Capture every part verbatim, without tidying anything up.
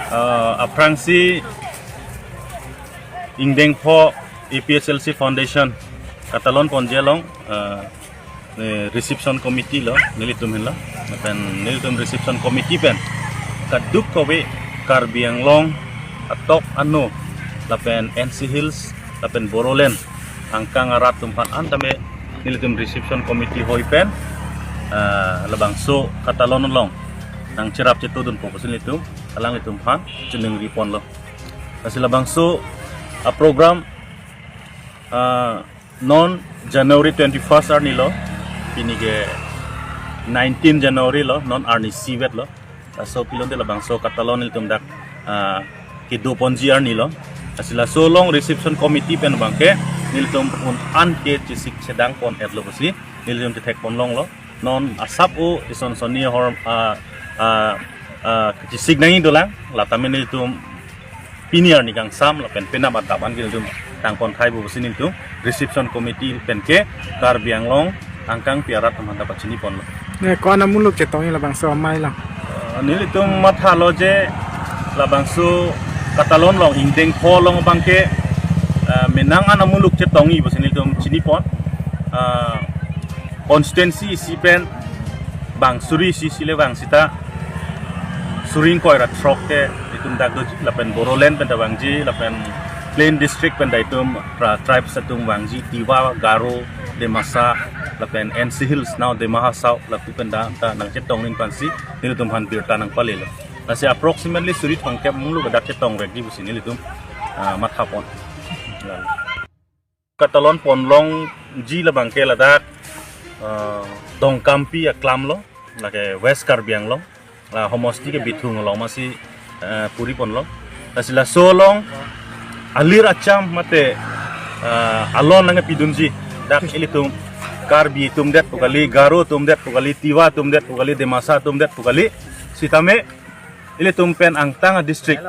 Uh, aphrangsi ingdeng pho A P H L C Foundation katalon ponji along, uh, eh, reception committee lo nelitum henlo, lapen nelitum reception committee pen kadokave Karbi Anglong atok ano, lapen N C Hills, lapen Bodoland angkang arat atum aphan an tame nelitum reception committee hoi pen, ah, labangso katalon along nangcherap chetodunpo pusi nelitum alanglitum aphan chiningri ponlo. Lasi labangso a program, ah, non January twenty-first arni lo, pini ke nineteen January lo, non arni isivet lo. Laso pulote labangso katalon nelitum dak, ah, kedo ponji arni lo. Lasi laso along reception committee pen abangke nelitum un-an ke chesik chedang pon-etlo pusi nelitum chethek ponlonglo. Non asap o ison sonni ahor, ah, ah, ah, chesik nangji dolang, la tame nelitum pini arni kangsam lapen penap adap an ke nelitum tang pon thai bo pusi nelitum reception committee pen ke Karbi Anglong angkangpi arat atum aphan ta pachini ponlo. Ne ko-an amuluk chetongji labangso amei lang? Eh, nelitum mathalo je labangso katalon along ingdeng pho along abangke, eh, menang an amuluk chetongji pusi nelitum chini pon. Eh, constituency isi pen bang suri isi isi le vang sita suri ingkoi ra throk ke itum dak doji, lapen Bodoland pen ta vangji, lapen Plain District pen ta itum tra-, tribes atum vangji, Tiwa, Garo, Dimasa, lapen N C Hills, now Dima Hasao, lapu pen ta, ta nangchetongdun aphansi nelitum aphan birta nangpalelo. Lasi approximately suri thomkep amuluk dak chetongvekji pusi nelitum, ah, matha pon. Katalon ponlongji labangke ladak, eh, Dongkampi aklam lo, lake West Karbi Anglong, la homosti ke Bithung along masi, eh, puri ponlo. Lasi laso along alir acham mate, eh, alon nangpidunji, dak ilitum Karbi atum det pu kali, Garo atum det pu kali, Tiwa atum det pu kali, Dimasa atum det pu kali, sitame ilitum pen angtang a district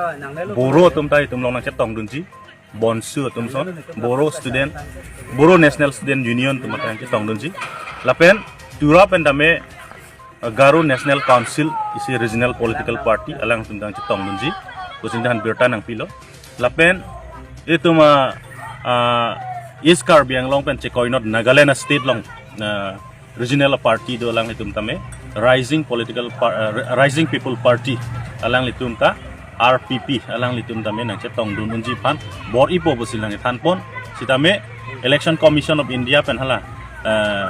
Boro atum ta itum along nangchetongdunji. Bonsu atum ason, Boro Student, Boro National Student Union atum ta nangchetongdunji. Lapen Tura pen tame, uh, Garo National Council, isi regional political party, alangtum ta nangchetongdunji. Pusi nelitum aphan birta nangpilo. Lapen itum, uh, uh, East Karbi Anglong pen chekoinot Nagaland state along, uh, regional party do alanglitum tame, Rising Political Par-, eh, Rising People Party alanglitum ta, R P P alanglitum tame nangchetongdun unji aphan bor-ipo pusi nangthan pon. Sitame Election Commission of India pen hala, eh,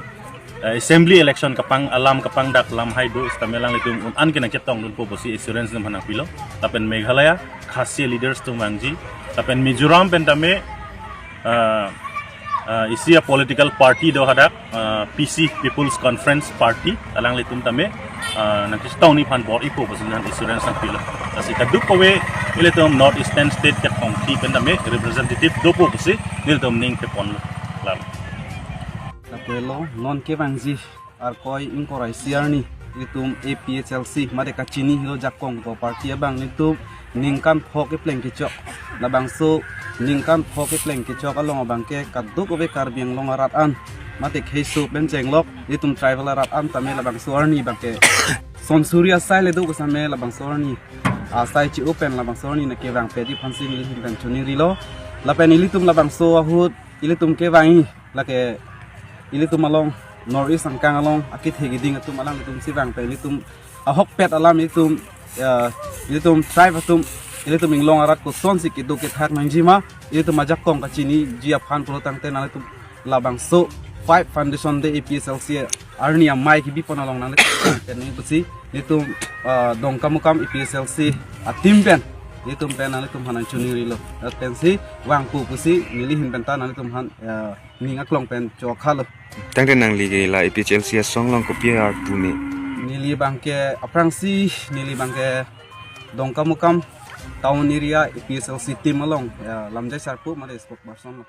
eh, assembly election kapang alam kapangdak lam hai do, sitame alanglitum un-an ke nangchetongdunpo pusi assurance atum aphan nangpilo. Lapen Meghalaya Khasi leaders atum vangji, lapen Mizoram pen tame, ah, ah, isi a political party do hadak, ah, P C, People's Conference Party, alanglitum tame, ah, nangchetongdun aphan bor-ipo pusi nelitum assurance nangpilo. Lasi kadokave ilitum North Eastern State kethom phli pen tame representative dopo pusi nelitum ning theponlo. Lam. Lake lo, non kevangji Arkoi ingkoi ra isi arni, ilitum A P H L C, mate kachini helo Jakong ko party abang, ilitum ningkan pho kepleng kechok. Labangso ningkan pho kepleng kechok along abangke kadokave Karbi Anglong arat an, mate kheiso pen chenglok, ilitum tribal arat an tame labangso arni abangke son suri asai le do ko same labangso arni asai chi-o pen labangso arni nangkevangpetji aphansi neli ahin pen chiningrilo. Lapen ilitum labangso ahut, ilitum kevangji lake ilitum along North East angkang along akethe keding atum alanglitum si vang pen ilitum ahokpet alam ilitum, eh, ilitum tribe atum, ilitum inglong arat kosonsi kedo kethak nangji ma, ilitum ajakong kachiniji aphan pulo tangte nanglitum labangso five Foundation Day A P H L C arni amei kebi pon along nanglitum pen nangji pusi nelitum, eh, Dongkamukam A P H L C a team pen nelitum pen nanglitum aphan nangchiningrilo. Lapensi vangpo pusi neli ahin pen ta nanglitum aphan, eh, ning aklong pen chokhalo. Tangte nangli ke la A P H L C asong along kopi arpu me? Neli abangke aphrangsi, neli abangke Dongkamukam town area A P H L C team along, ya, lamjai sarpu mate spokesperson lo.